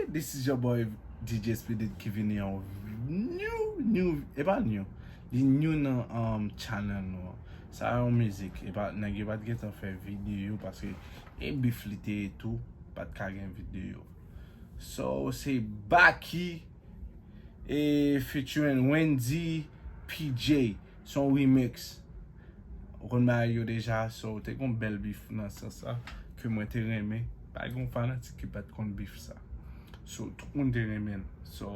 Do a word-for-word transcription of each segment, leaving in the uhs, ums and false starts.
This is your boy D J Speedit ki vini yon new, new, e pa new, li new nan um, channel nou an. Sa yon mizik, e pa, nèg yo pa t gentan fè videyo paske e bif li te ye tou, pa t ka gen videyo. So, se Baky e featuring Wendy P J. Se yon remix. Ou konn bagay yo deja, so te gon bèl bif nan sans sa ke mwen te renmen. Pa gen yon fanatik ki pa t konn bif sa. So, tout moun te renmen l. So,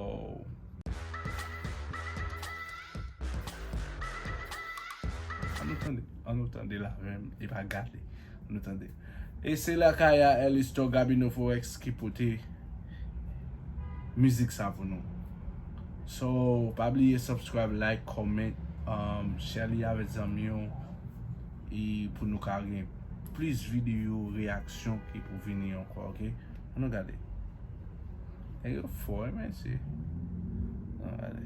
ann nou tande, ann nou tande l avè m, e pa gade. Ann nou tande. E se Lakaya Ellis to Gabino Forex ki pote mizik sa pou nou. So, pa bliye subscribe, like, comment, um, share li avèk zanmi w e pou nou ka gen plis videyo reyaksyon ki pou vini ankò, oke? Ann nou gade. Nèg yo fò, wi, mesye. Ann gade.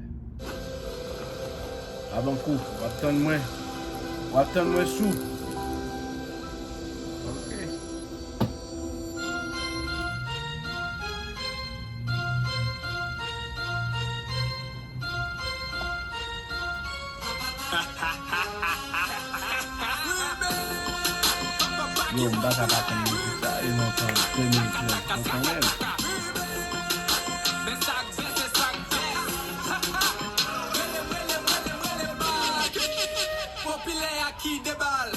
Avan kou, w ap tann mwen. W ap tann mwen sou. Ok. Yo, m pa ka pa konn mizik sa, e nan tan de mil trèz, nou konnen l. Popilè a ki debal.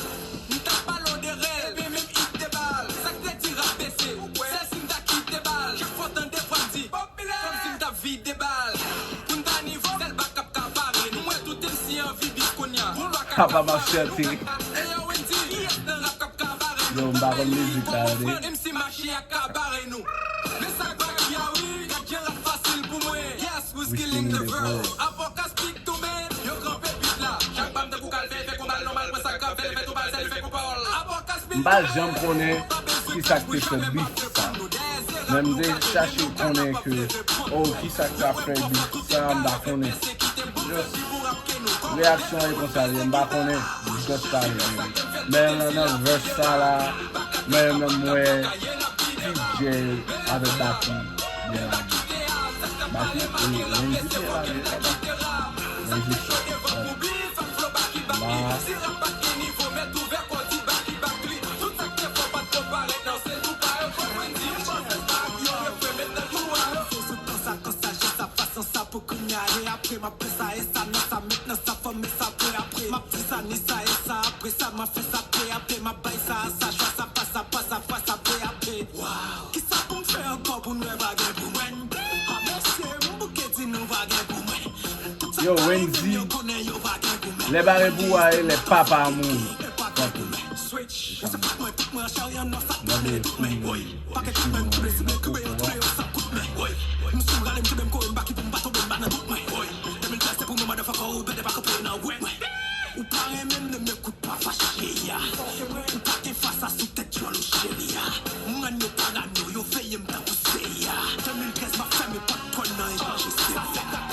M t ap pale w de rèl, epi menm it debal. Sa k te di rap bese, sèl si m ta kite bal. Chak fwa w tande fwa m di, kòmsi m t ap vide bal. Pou n ta nivo, sèl bak k ap ka bare nou. M wè tout M C anvi bif kounye a. Pou lwa ka ka bare nou. Eyo, Wendy, kiyès nan rap k ap ka bare nou? Yo, m pa konn mizik sa yo, de. M C Machi a ka bare nou. Men sa k ba ki a wi, gad jan rap fasil pou mwen. Yes, who's killing the verse? Avoka speak to me. Yo kanpe bif la. Chak bam tankou kalfe, fè konba l nòmal, pran sa k ap fè l, fè tou bal, sèl fè kou pawòl. Avoka speak to me. M pa janm konnen kisa k te fè bif sa. Men m te chache konnen ke, oh, kisa k ta fè bif sa, m pa konnen. Just reyaksyon e konsa l ye, m pa konnen. Just pale, baby. Men nan, nan verse sa la, men nan m wè P J avèk Baky byen lage. Baky e Wendy byen lage, e pa Baky. Wendy sòt. La. Sa pou kounye a, e apre m ap fè sa, e sa nan sa, mentnan sa fòme sa, pe apre m ap di sa, ni sa, e sa, apre sa, m ap fè sa, pe apre m ap bay sa, sa, chwa sa, pa sa, pa sa, fwa sa, pe apre. Kisa pou m fè ankò pou n wè pa gen pou mwen? A mesye, m bouke di nou pa gen pou mwen. Tout sa yo, k pare menm Wendy, yo konnen yo pa gen pou mwen. Lè bare pou a e lè papa moun. Switch. Yo se fòk mwen, tout mwen an chè, an nò, sa tounen tout mwen. Woy. Pakèt tout mwen, m tounen, si mwen koube yo, tounen yo san kout men. Woy. M sou rale, m kenbe m kore, m pa kite m pa tonbe, m pa nan dout mwen. Woy. De mil trèz se pou mwen, motherfucker, ou bèdè pa kanpe nan wè mwen. Ou pa renmen m, ne m'écoute pas, fache ya. Ou pa gen fas a sou tèt djòl ou cheri a. M rann yo parano, yo veye m tankou seya. De mil trèz m ap fèmen pòt kòn nan e chanje seri. Sa fè kaka,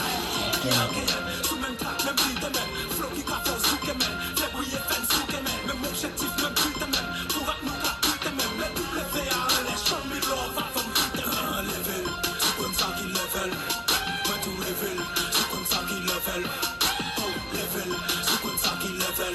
sou menm trak, menm ritm, flow ki ka fè w souke men, fè bri e fè n souke men, menm objektif, menm ritm, pou rap nou ka kite men, lè tout leve a anlè, show me love avan m kite men. Leve l, sou konn sa ki level, mwen tou leve l, sou konn sa ki level, oh, leve l, sou konn sa ki level.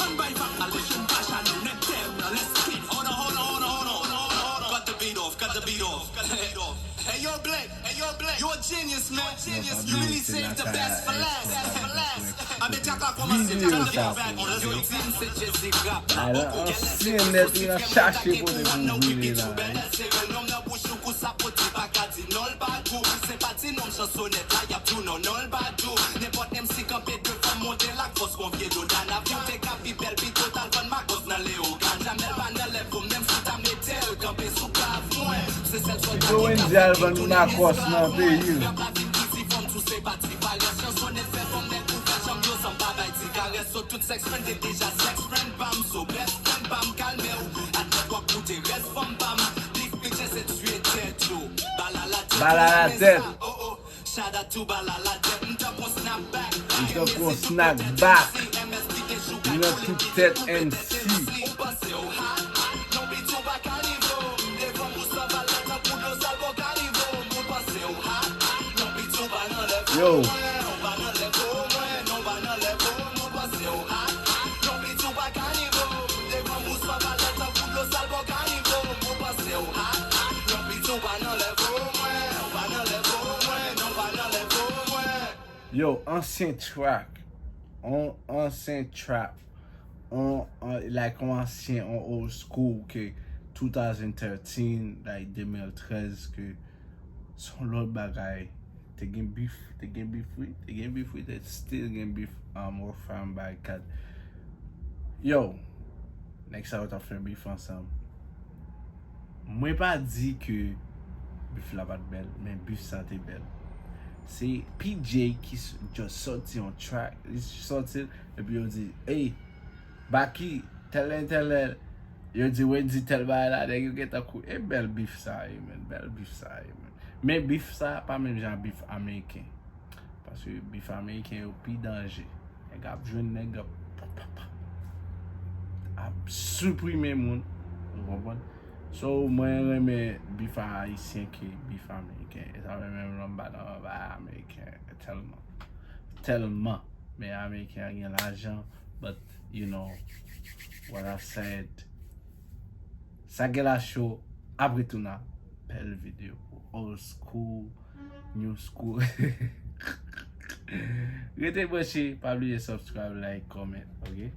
Ann bay vag, al kouche m pa jalou, nèg tè m nan lèspri. Hold on, hold on, hold on, hold on, hold on, hold on. Cut the beat off, cut the beat off, cut the beat off. Hey yo, Blake, hey yo, Blake, you a genius, man. Genius, you really saved the best for last, for last. Anben, djak la kòmanse, djak la kòmanse. Yo, di m se Jezi rap la. Poko gen lè se yon ansyen nèt, li nan chache kote pou vire la. Bèl sere nonm nan bouch ou, kou sa poti pa ka di non, l pa gou. Se pa ti nonm chansonèt la, y ap di w non, non, l pa gou. Nenpòt M C kanpe devan m, monte l ak fòs kon vye dodanav. Ou te ka pi bèl, pi total, vann makòs nan Leyogàn. Jamèl pa nan lèv ou, menm si w ta mete l kanpe sou kav mwen. Se sèl sòlda ki ka fè Wendy al vann makòs nan peyi l. Rap la vin izi, fò m tou se pa ti parès. Chansonèt fè fò m nèg ouvè janm yo san m pa bay ti karès. So tout sex friend te deja sex friend pa m. So best friend pa m, kalme w. Admèt w ap koute rès fanm pa m. Bif pidjen se tiye tèt yo. Bal a la tèt. Bal a la tèt. Oh, oh. Shout out to Bal a la tèt. M tankou snapback. M nan tout tèt M C. Ou panse w hot, hot, non, bitch, ou pa ka rive w. M devan w san valè tankou dlo sal, bon, ka rive w. Yo. Yo, ansyen track. On ansyen track. On, on, like, on ansyen, on old school ke two thousand thirteen, like, de mil trèz, ke se yon lòt bagay. Te gen beef, te gen beef, wi. Te gen beef, wi. Te still gen beef, um, Rockfam Barikad. Yo, nèg sa yo t ap fè beef ansanm. Mwen pa di ke beef la pa t bèl, men beef sa te bèl. Se P J ki s-, just sòti yon track, li sòti l, epi yo di, "Ey, Baky, tèl lè, tèl lè." Yo di Wendy tèl bagay la, nèg yo gentan kou. E bèl beef sa ye, men. Bèl beef sa ye, men. Men beef sa pa menm jan beef ameriken. Paske beef ameriken yo pi danje. Nèg ap jwenn nèg ap, ap, ap, ap, ap siprime moun. Ou konprann? So, mwen renmen beef ayisyen ke beef ameriken. E sa fè menm lè m pa nan bagay ameriken tèlman. Tèlman. Men ameriken an gen lajan, but, you know, what I said. Sa gen la show, ap retounen. Bèl videyo pou old school, new school. Rete branche, pa bliye subscribe, like, comment, ok?